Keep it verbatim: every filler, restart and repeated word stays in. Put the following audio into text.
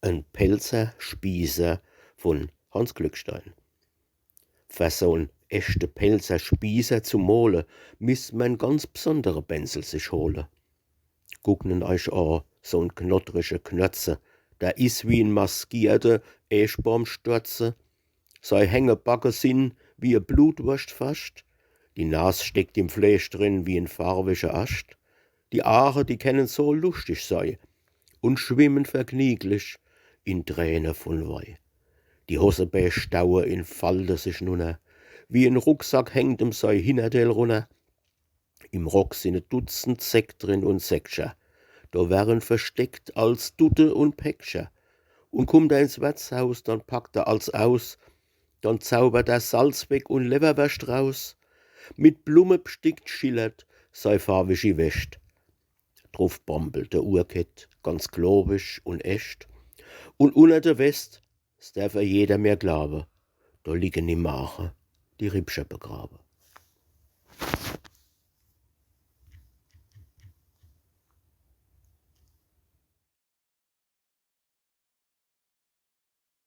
En Pälzer Spießer vun Hanns Glückstein. Fer so'n echte Pälzer Spießer zu mole, misst mer en ganz b'sondere Bensel sich hole. Gucken eich a, so'n knoddrische Knötze, der is wie en maskierte Eschbaumstörze. Sei Hängebacke sin wie e Blutwurscht fascht. Die Nas steckt im Fleesch drin wie en farwische Ascht. Die Aache, die kennen so luschtig sei un schwimmen vergnieglich in Träne vun Wei. Die Hossebää staue in Falte sich nunner. Wie en Rucksack hängt em sei Hinnerdeel runner. Im Rock sin e Dutzend Säck drin un Säckcher. Do werren versteckt als Dutte un Päckcher. Un kummt er ins Wertshaus, dann packt er als aus. Dann zaubert er Salzweck un Lewwerwerscht raus. Mit Blumme b'stickt schillert sei farwischi Wescht. Druf bambelt de Urkett, ganz klobisch un echt. Un unner de West, s derf e jeder mer glawe, do liegen im Maache die Rippcher begrawe.